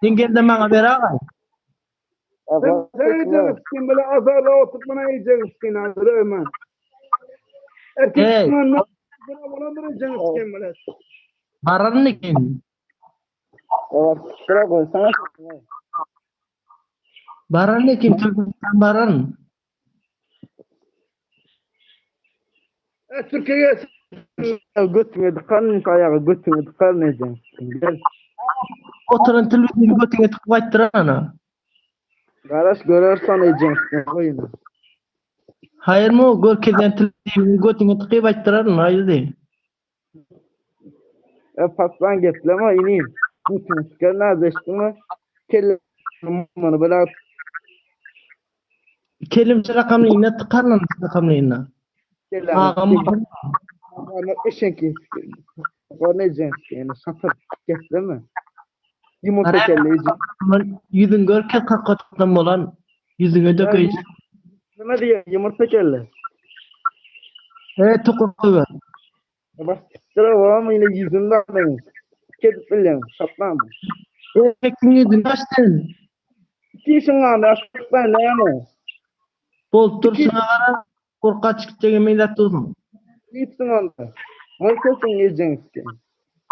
Sen gel-de maňa ber agay. Sen sen ejeni sikin bile azarla oturup bana ejeni sikin hazır öme. Erkek Hey. çıkmanla buna bolandır ejeni sikin bile. Bararyn eken. Sıra goýsana. Bararyn eken Türkmenistan bararyn. E, Türkiye'ye Götüňe dykaryn aýagy götüňe dykaryn ejeň. Gel. Oturan telewizor götüňe tykyp aýtdyran ana. Garaş görersen ejeň goýun. Haýyr mu görkezýän telewizor götüňe tykyp aýtdyraryn haýydy. E patlan gepleme inim. Götüňe sıkaryn az eşitdiňmi? Kelle muny bile Kelimçe rakamlyna tykaryn rakamlyna. kelle. Agam Eşenki. Gorne ejeň yani satır gepleme. Yumurta kelle ejeň. Ýüzüň görkez kakatdan bolan ýüzüňe dökeýin. Nime diýýär yumurta kelle. E tukur goýber. Bak sıra var yine yüzümde alayım. Kedip bilýän, şaplam. Erkekiň ýüzüni aç sen. İki işin var, aşıklar näme? Bolup durşuna gara gorka çykjagy meýdat dursun. Gitsin onda. Oy kesin ejeň sikin.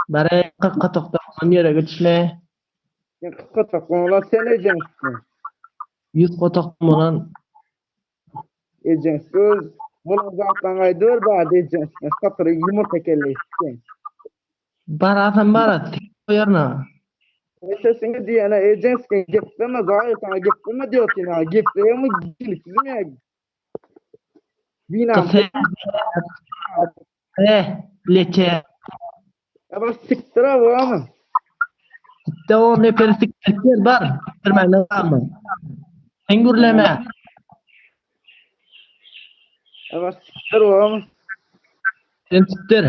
Bare kakatokda bolan ýere geçme. Sen kıska takma sen ejeň sikin. Ýüz kotak bolan Ejeň söz. Bunu zatdan aýdyr da ejeň sikin. Satyry yumurta kelle sikin. Barasan bara tik goýarna. Sesini diýene ejeň sikin gepleme zaýy sana gepleme diýor ki ha gepleme gitsin ya. Bina. Eh, leke. Ya bak siktire var mı? De o neferi siktir bar. Siktirme ne var mı? Sen gürleme. Ya bak siktire var mı? Sen siktir.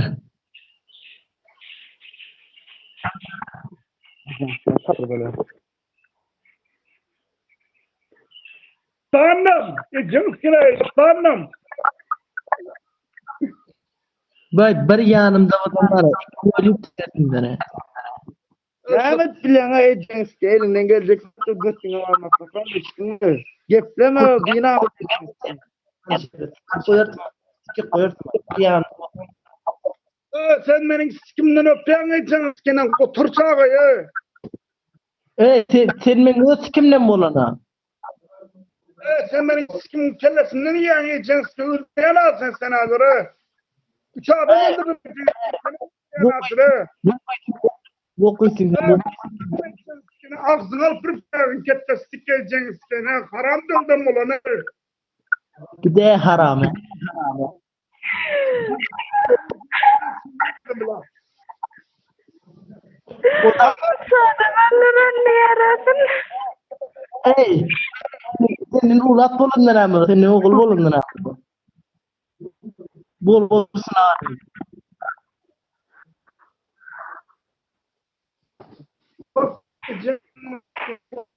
Satır böyle. Tanrım, ejeni sikin tanrım. Bay bir yanımda bolan bar. Ölüp dedim Mehmet bilene ejeň sikin elinden gelecek götüňe almak. Bakalım Gepleme bina. Koyartma. Sikir koyartma. Bir yanımda bolan. E, sen benim sikimden öpýän ejeni sikin otur çaga e. Ey sen, sen men öz sikimden bolana. E, sen benim sikimin kellesinden yiyen ejeni sikin öldürýän al sen sen hazır e. Üç adam öldürdün. Sen hazır e. Bu koysun. Ağzını alıp bir kette sik ejeni sikin haram döndüm bolan e. Gide harame. Ey. Senin ulat bolanlar ama senin oğul bolanlar ama. Bol bolsun abi.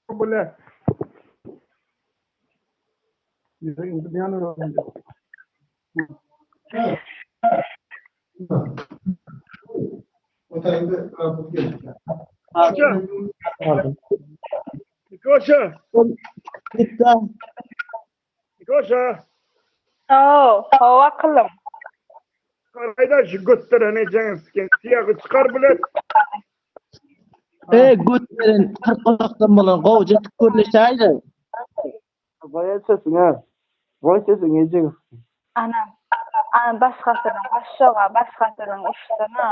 Böyle. Koşa, Gitti. koşa. Oo, hava akıllım. Karayda şu götüren ejeni sikin. Siyahı çıkar bile. Ey götlerin 40 kulaktan bolan gowja görleşäýdi. Goý sesin ha. Goý sesin ejeň. Anam. Anam başgasynyň başşoga, başgasynyň uçsana.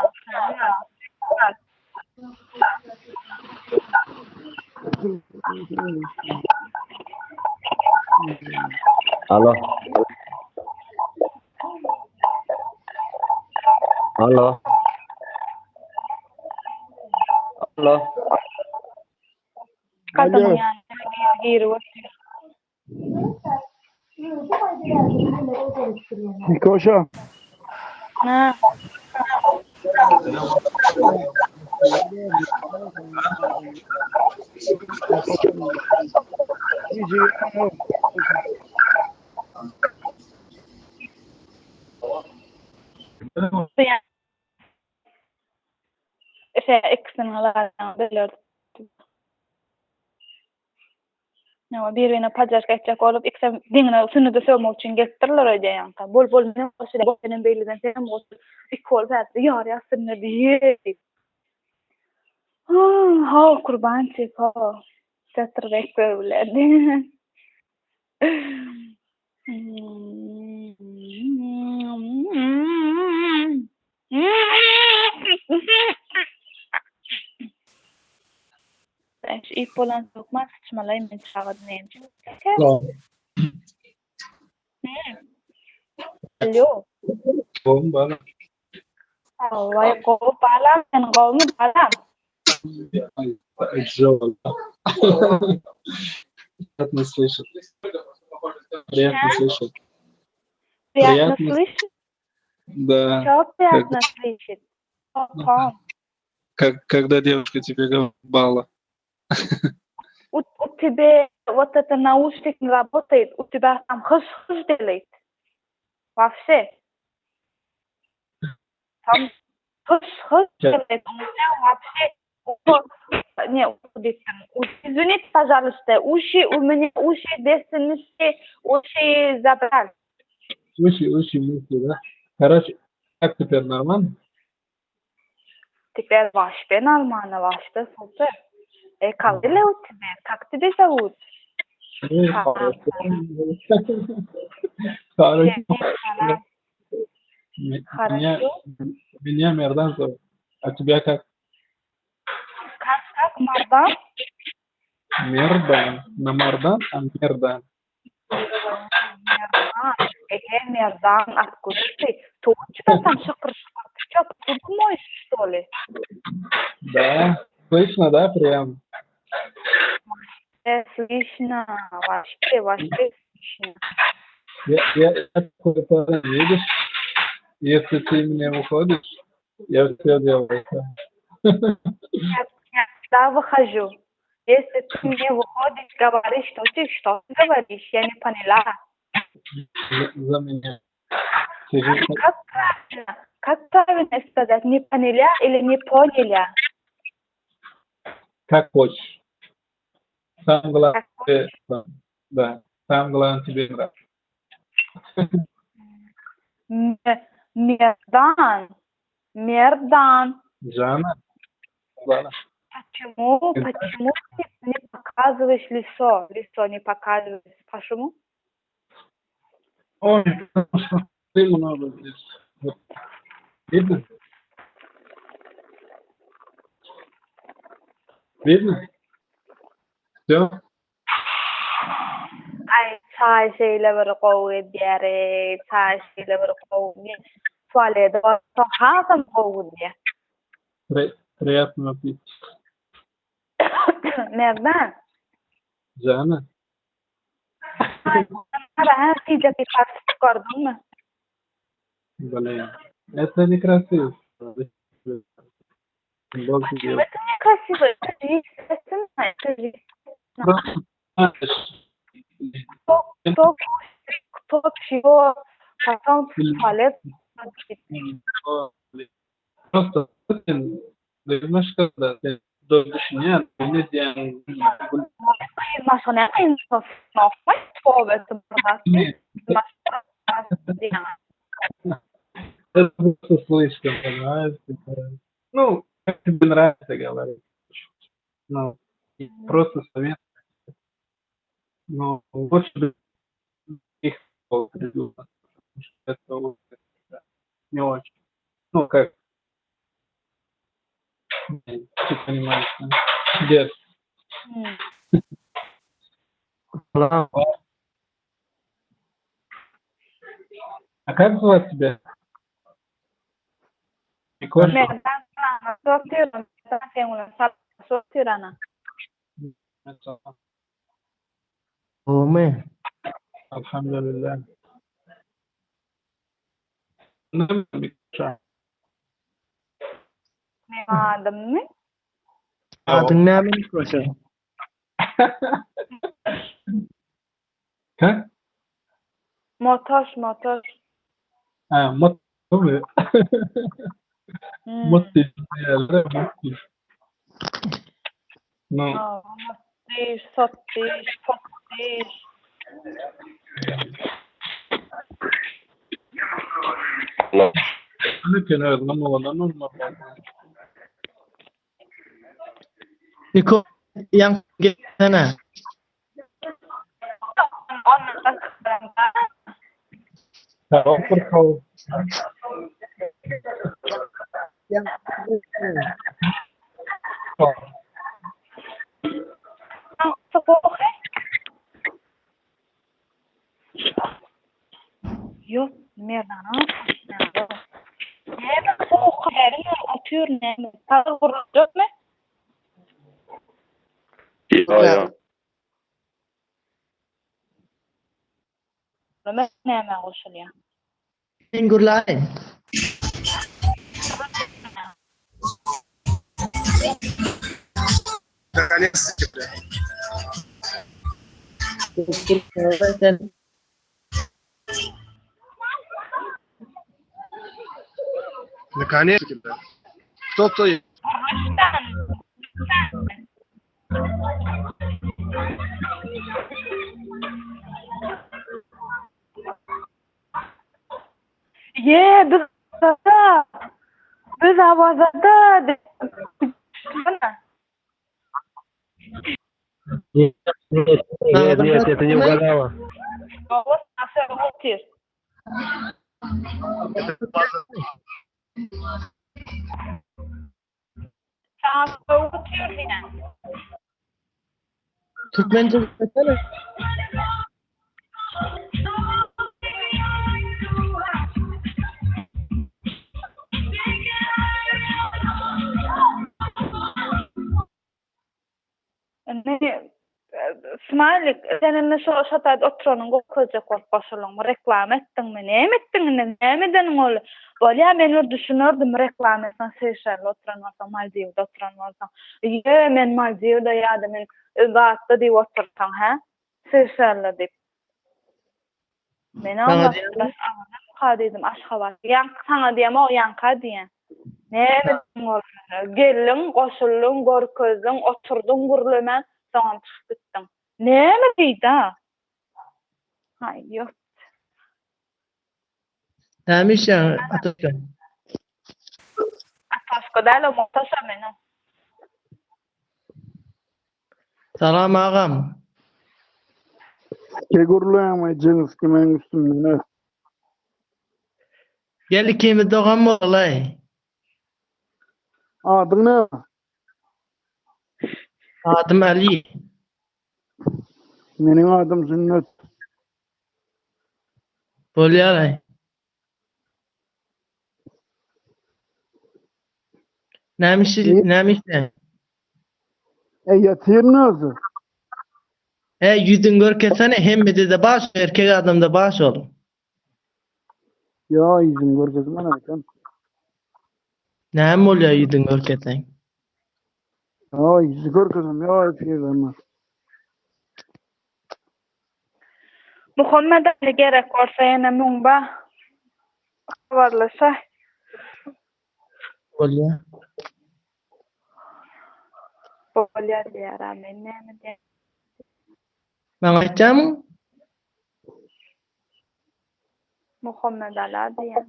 Alo. Alo. Alo. Kadının yani gir otur. Koşa. Ha. Yani. Şey, ikisini alarım, bilirdim. Hawa, bir-birine podderşka etjek bolup, ikisem deňine sünnede sögmek üçin gelipdirler öýdýän ýaňka. Bol, bol, menem goşulaýyn, bol, senem beýleden, senem goşul. Iki bolup häzir ýarýas sünnedi, ýeý. Haw, Kurbançik, haw. Çatyrbek sögülerdi. Ben şu ip bolan sokma sıçmalayım men çaga näme üçin? Alo. Gowmy balam? Vay gowy balam sen gowmy balam? Приятно слышать. Приятно слышать. Приятно слышать? Да. Çok приятно слышать. Tom. Как, когда девушка тебе говорит бала. У, у тебя вот это наушник не работает, у тебя там хыш-хыш делает. Вообще. Там хыш-хыш делает. У тебя вообще не, извините, пожалуйста, уши у меня, уши бессонницы, уши забрали. Уши, уши, муши, да? Короче, как теперь нормально? Теперь вообще нормально, вообще супер. Э, как дела у тебя? Как тебя зовут? Хорошо. Меня, меня Мердан зовут. А тебя как? Как, как, Мардан? Мердан. На Мардан, а Мердан. Мердан. Э, Мердан, откуда ты? Ты у тебя там шықыр-шықыр? Ты что, посуду моешь, что ли? Да. Слышно, да, прям? Э, слышно. Вообще, вообще слышно. Я, я, я такой парень, видишь? Если ты мне уходишь, я все делаю. Я, я всегда выхожу. Если ты мне выходишь, говоришь, что ты, что ты говоришь, я не поняла. За, за меня. Как, как правильно? Как правильно сказать? Не поняла или не поняла? Как хочешь. Самое главное, как да, самое главное тебе нравится. Мердан. Мердан. Жанна. Жанна. Почему, почему ты не показываешь лицо? Лицо не показываешь. Почему? Ой, потому что ты много здесь. Вот. Видно? Видно? Все? Aý, çaý şeýle bir gowy edýär, çaý şeýle bir gowy. Tualete barsaň hasam gowy gidýär. Приятного аппетита. Merdan. Jana. Ara, tijek ýykaryp gördüňmi? Блин, это некрасиво. Почему это некрасиво? Это же естественно, это же естественно. Кто, кто кушает, кто пьет, потом в туалет ходит. Просто немножко да, düşünýän, ne diýen. Başga näme Это просто слишком, понимаешь? Ну, как тебе нравится говорить. Ну, просто совет. Ну, лучше их придумать, потому что это не очень. Ну, как, ты понимаешь, да? Дед. А как звать тебя? Merdan Gowmy? Alhamdulillah. Meň adymmy? Adyň näme Nikoşa? Как? Motoş, motoş. Ha, mot Mot diýýärler, mot. No. Mot diýiş, sot diýiş, pot. Eken özüne owadan olmak. Niko yan gelsene. Yok, Merdana. Näme soğuk herin atıyor näme? Tagy gurulacak mı? Ýa ýa. Näme näme goşulýar? Men gürläýin. Sen Наконец-таки, да. Кто-то Ye, biz da biz awazada Нет, нет, нет, нет, это не угадала. Otyr. Saňa otyr diýen. Türkmence gürlesene. Indi Smiley, sen indi şo şo taýda oturanyň görkezjek bolup goşulyňmy, reklama etdiňmi, näme etdiň indi, näme edeniň ol? Bolýa, men bir düşünerdim reklama etseň, Seýşelde oturan bolsaň, Maldiwde oturan bolsaň. Ýe, men Maldiwde ýa-da men zatda diýip otursaň, hä? Seýşelde diýip. Men Saňa Allah diýýän. baş agyrdyňka diýdim Aşgabat. Ýaňky saňa diýemok, ýaňka diýýän. Näme etdiň ol? Geldiň, goşuldyň, görkezdiň, oturdyň gürlemän, soňam çykyp gitdiň. Näme diýdi-a? Haý, ýok. Näme işleýäň Ataşka? Ataşka däl o, Mugtaşa meniň. Salam agam. Ke gürleýäň jyns kimeň üstünden. Gel ikimiz dogan bolaly. Adyň ne? Adym Ali. Meniň adym Sünnet. Bolýar. Näme işi, näme işleýäň? E ýatyryn özü. E ýüzüň görkezsene hemmede-de baş, erkek adamda baş ol. Ýa ýüzüm görkezmän aýtan. Näme bolýar ýüzüň görkezseň? Ýa ýüzü görkezem ýa ýüzüm. Muhammed Ali gerek bolsa ýene müň ba. Habarlaşa. Bolýar. Bolýar diýär, a men näme diýen. Maňa aýtýarmyň? Muhammed Ala diýen.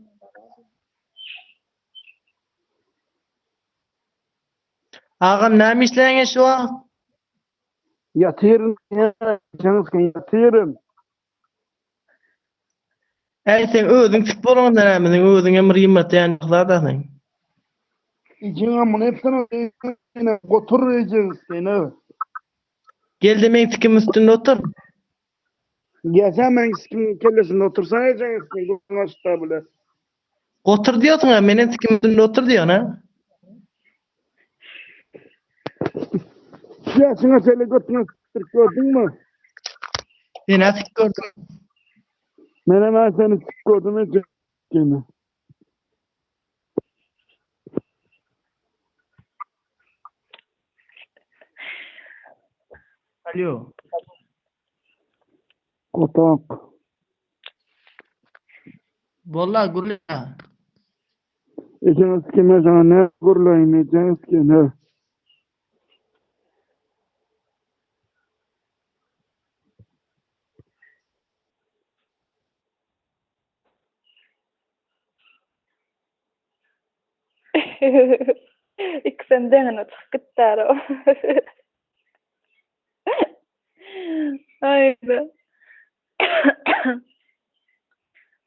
Agam näme işleýäň şu wagt? Ýatyryn ýa ýatyryn. Äý sen özüň sik bolaňda näme sen özüň hem bir ýumurtlaýan zadasyň. Ijiň amyny hepsini gotur ejin seni. Gel-de meň sikim üstünde otur. Gelse men sikim kellesinde otursan ejin seni gotur bile. Gotur diýorsyň ha, meniň sikim üstünde otur diýýän ha. Ýaşyňa şeýle götüňe sikdirip gördüňmi? Sen ha sik gördüm. Men hemen seni sik gördüm ejin seni. Alo. Gotak. Bolla gürle. Ejin sikime sana ne gurlayım ejin sikime. Ikisem deňine çykyp gitdär o. Aýda.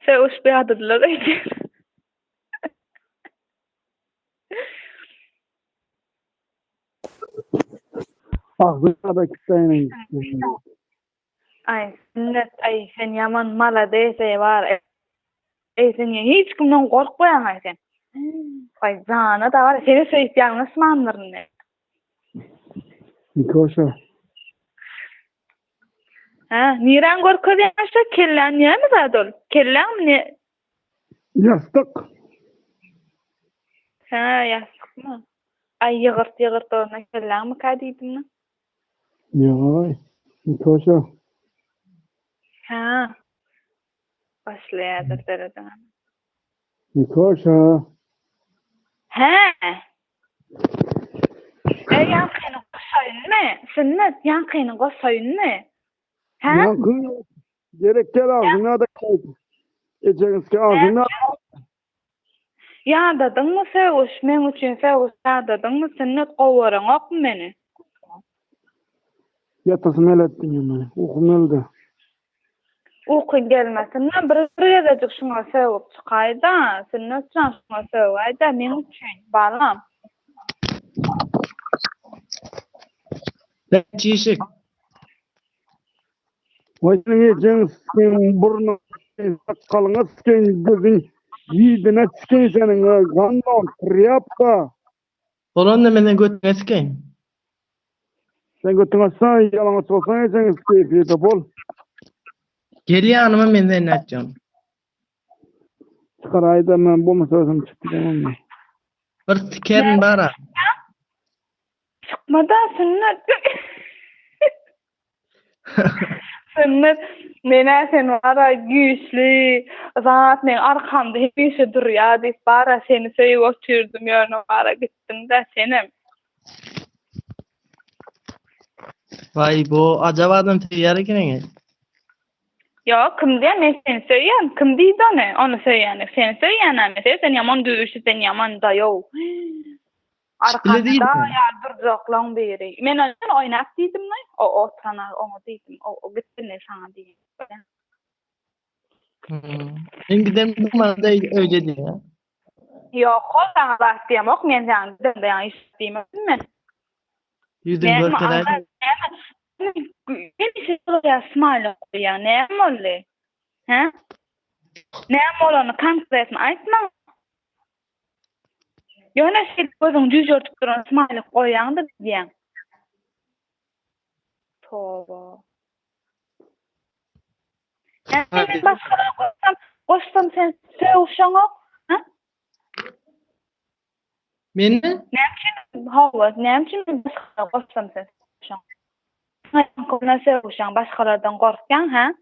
Sögüşip ýadadylar öýdýän. Agzyna da kitleýin. Aý, sünnet, aý, sen ýaman malades eý bar. Eý, sen hiç kimden gorkmaýaň aý sen. Aý, jana da bar, seni söýüp ýalňyşmandyryn men. Nikoşa. Hä, niräň görkezýäň şo kelläň näme zat ol? Kelläňmi ne? Ýassyk. Hä, ýassykmy? Aý, ýygyrt ýygyrt onda kelläňmika diýdim-de. Ýogaý, Nikoşa. Hä. Başlaýardyr serediň. Nikoşa. Hä. Eý, ýaňkyny goşaýynmy? Sünnet, ýaňkyny goşaýynmy? Hä? Ýaňky gerek däl agzyňa da Ejeňizki agzyňa. Ýadadyňmy sögüş, meň üçin sögüş ýadadyňmy Sünnet gowareňokmy meni? Ýatasym geletdi meni, ukum geldi. Ukyň gelmesin-de bir gezejik şuňa sögüp çykaýda, Sünnet jan şuňa sögäýdä meň üçin, balam. Sen çişik. Waý seniň ejeň sikeýin burnuň sakgalyňa sikeýin gözüň ýüzüne sikeýin seniň gandon trýapka. Bolanda men seň götüňe sikeýin. Sen götüňe açsaň ýalaňaç bolsaň ejeňi sikeýip ýerde bol. Gel ýanyma men seni nätjegin. Çykaraýda men bolmasa özüm çykyp gidemen. Bir sikerin bara. Çykmada sünnet. Sünnet, menä sen bara güýçli zat meň arkamda hemişe durýa diýip bara seni söýüp otyrdym ýöne bara gitdiňdä senem. Waý bu ajap adam söýýär ekeniňi. Ýok kim diýýär men seni söýýän kim diýdi ony ony söýýäni seni söýýän-ä men sen ýaman güýçli sen ýaman daýow. Bile Arkamda diýdim. ýaly durjaklaň biri. Men ony oýnap diýdimmi? O oturana oňa diýdim. O o gitdi saňa diýdim. Hmm. Men gidem bana da öyle diýýär. Ýok, hol saňa zat diýemok, men saňa gidemde ýaňy iş diýmedim men. Ýüzüň Näme görkezäý. aňa näme? Hemişe bolýar smile goýýar. Näme boldy? Hä? Näme bolany konkretno aýtmaň. Ýöne şeýdip gözüňi jüýjertip duran smaýlik goýýaňda diýýäň. Toba. Näme men başgalar goşsam, goşsam sen sögüşeňok, ha? Meni? Näme üçin hawa, näme üçin men başgalar goşsam sen sögüşeňok? Sen sögüşeň, başgalardan gorkýaň, ha?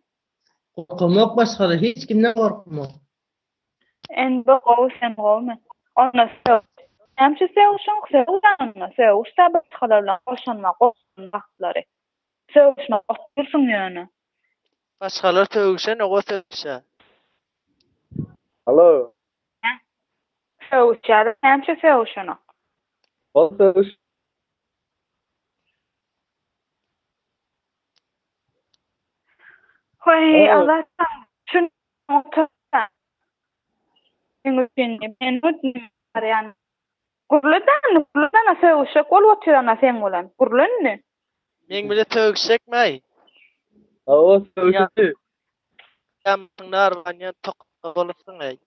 Gorkamok başgalar, hiç kimden gorkamok. Indi gowy sen gowmy? Onda sög. Näme üçin sögüşiň? Sögüş onda. Sögüş-dä başgalar bilen goşanma goşan wagtlary. Sögüşmek otyrsyň ýöne. Başgalar sögüşenok o sögüşýär. Alo. Hä? Sögüşýär. Näme üçin sögüşenok? Ol sögüş. Hoý, Azat jan, Otursa. Meň üçin men barýan. Gürleden, gürleden sögüşjek bolup otyrana seň bilen. Gürlenmi? Meň bile sögüşjekmäý? Hawa, sögüşeli. Ýa-da narwanýan tokga bolupsyň-eý.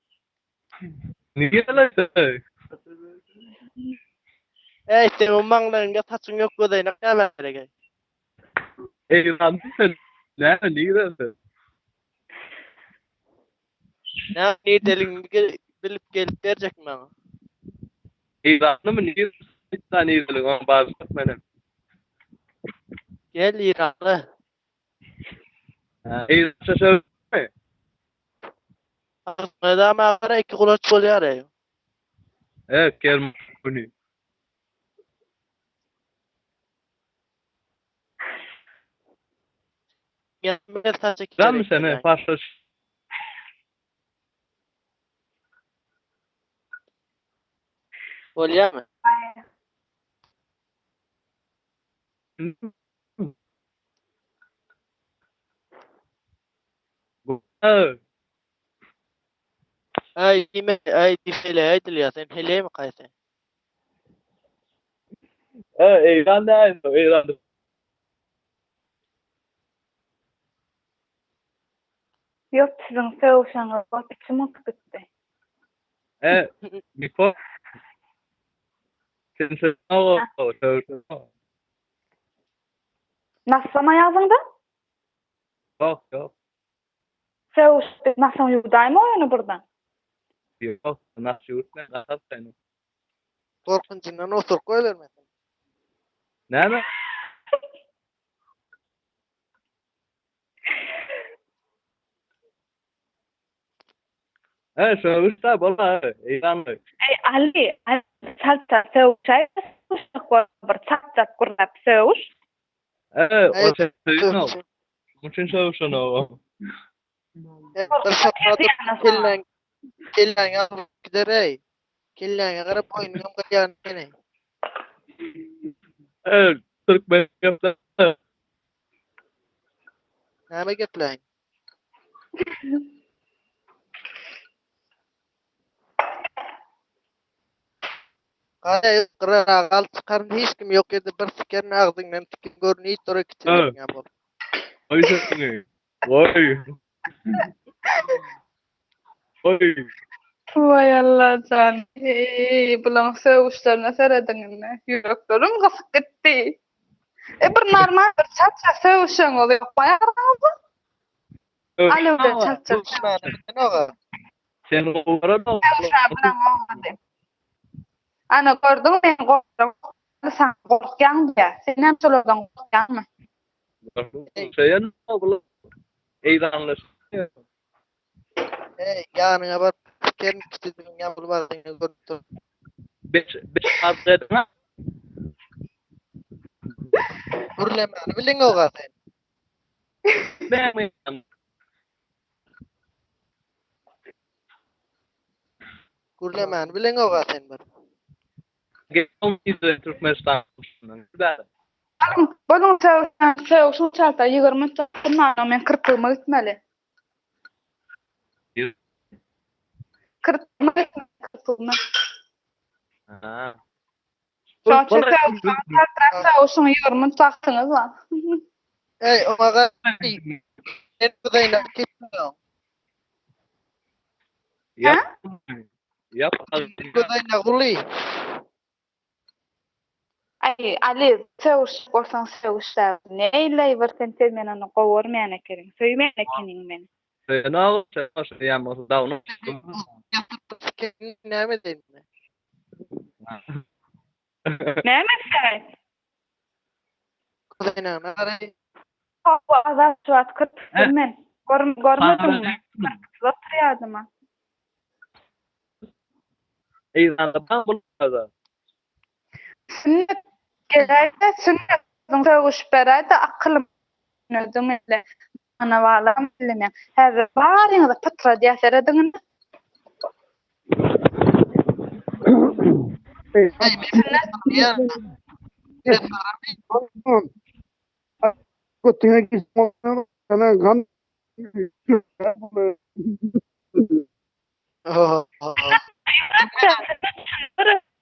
Nirede sög? Eý, seň maňlaýyňda saçyň ýok gözeýnek näme gerek-eý? Eýranly sen näme nirede? Näme nirdeligiňi bilip gelip berjekmi maňa? Eýranlymy nirede niredeligini oňa barjak menem. Gel Eýranly. Eýrança sögmi? Agzama gara iki gulaç bolýar-eý. E, kerm güni. Gitdämi sen e, pasla Bolýarmy? Aý diýme, aý diýip heleý aýdylýar. Sen heleými kaýsy? He, Eýran däl, Eýran. Ýok, siziň sögüşeňiz bolup içim gysyp gitdi. He, Miko. Sen sögüşeňok. Naslama ýazyňda? Ýok, ýok. Sögüşdi, nasyň ýuwdaýma oýuny birden. Ýok, nas ýuwutma, nas seni. Gorkunjyndan oturyp goýbermesin. Näme? He, sögüşde bola, Eýranly. Eý, Ali, Ali, çalt-çalt sögüşäý, sögüşjek bol, bir çalt-çalt gürläp sögüş. He, o sen söýünok. Şonuň üçin sögüşenok. Bir şapbadyp kelläň kelläňi alyp gider-eý. Kelläňe garap boýnuňam gyrýan seni. He, türkmen gepler. Näme gepläýin? Gaý gyra gal çykaryn hiç kim ýok ýerde bir sikerin agzyňdan tikin görünip dur kiçilik bol. Goý sesiňi. Goý. Goý. Waý Allajan, eý, bulaň sögüşlerine serediň indi. Ýüreklerim gysyp gitdi. E bir normal bir çat-çat sögüşeňiz ýokmy araňyzda? Alo bilen çat-çat. Sögüşmäni bilenok-a. Sen gowara-da. Sögüşmäni bileňok. Ana gördüňmi men gorkdum. Sen gorkýaň diýýär. Sen hem şolardan gorkýaňmy? Şeýle bular Eýranly. Eý, ýanyňa baryp sikerin kiçijigin ýabylyp alsaň görüp dur. Beş beş arz edin. Gürlemäni bileňok-a sen. Näme? Gürlemäni bileňok-a sen bir. Türkmenistan. Boluň sögüşiň çalta 20 çakyrmaň men kyrpygyma gitmeli. Kyrpygyma gitmeli kyrpygyma. Ha. Şoň üçin sögüşiň 20 wagtyňyz bar. Eý, oňa sen buzaýna gitme. Ýap. Ýap. Buzaýna guly. Aý, Ali, sögüş bolsaň sögüş-dä. Neýleý bir sen sen men ony gowy görmeýän ekeniň, söýmeýän ekeniň meni. Söýenok, söýýän bolsa dawny. Näme edeýin? Näme etseň? Kuzenine garaý. Hawa, Azat şu wagt kyrpypdyr men. Görmediňmi? Kyrpypsyz oturýardym-a. Eýranda bar bul azat. Sünnet geläýse sünnet özüň sögüşip beräýdä akylym özüň ile ana balam ile men häzir baryňyzy pytradýa serediň indi.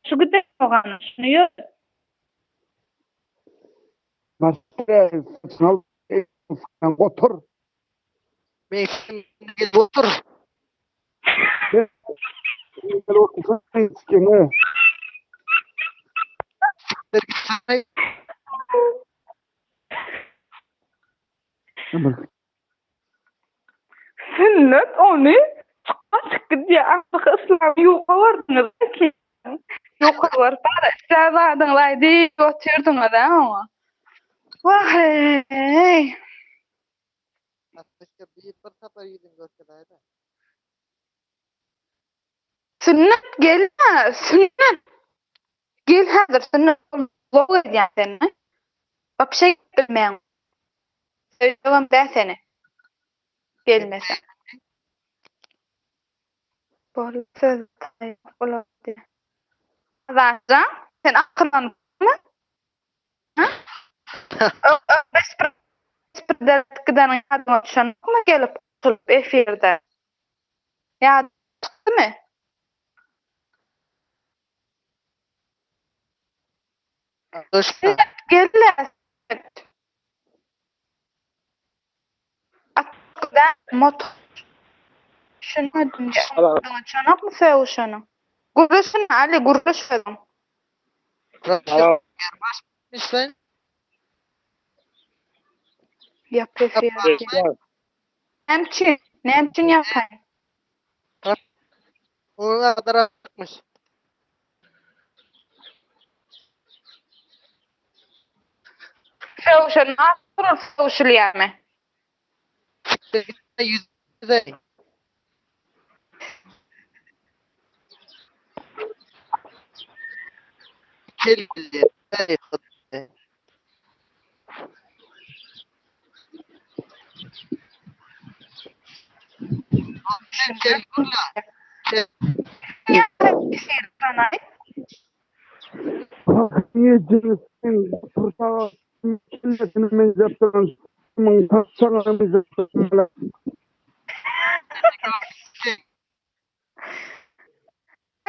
Şu giden ogana şuny ýör. Otur. Otur. Sünnet ony çykma çyk gidýär. Aňryky yslamy ýoka bardyňyz ki. Ýoka baryp bara islän zadyňyzy aýdyp otyrdyňyz a oňa. Wah eý. Sünnet gelme, sünnet. Gel häzir sünnet blok edýän seni. Wapşe bilmeýäň. Söýjegem däl seni. Gelmese. Bol söz bolar diýýär. Azatjan, sen akyllandyňmy? Ha? Gideniň ýadyňa düşenokmy gelip oturyp efirde? Ýadyňa düşdümi? Gel-le. Motor. Düşünmedim. Çanakmy sögüşeniň? Gürleşin Ali, gürleş özüň. Sen Ýap efir. Näme üçin? Näme üçin ýapaýyn? Oňa kadar akmış. Sögüşen nasıl sögüşilýärmi? Yüzde. Kelli.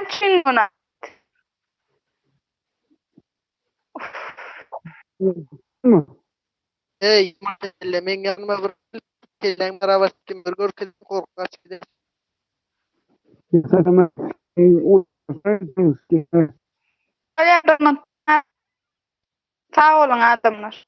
Üçin buna. Hey, men yanıma bir kellen beraber kim bir gör korku kaç gider. Sag boluň adamlar.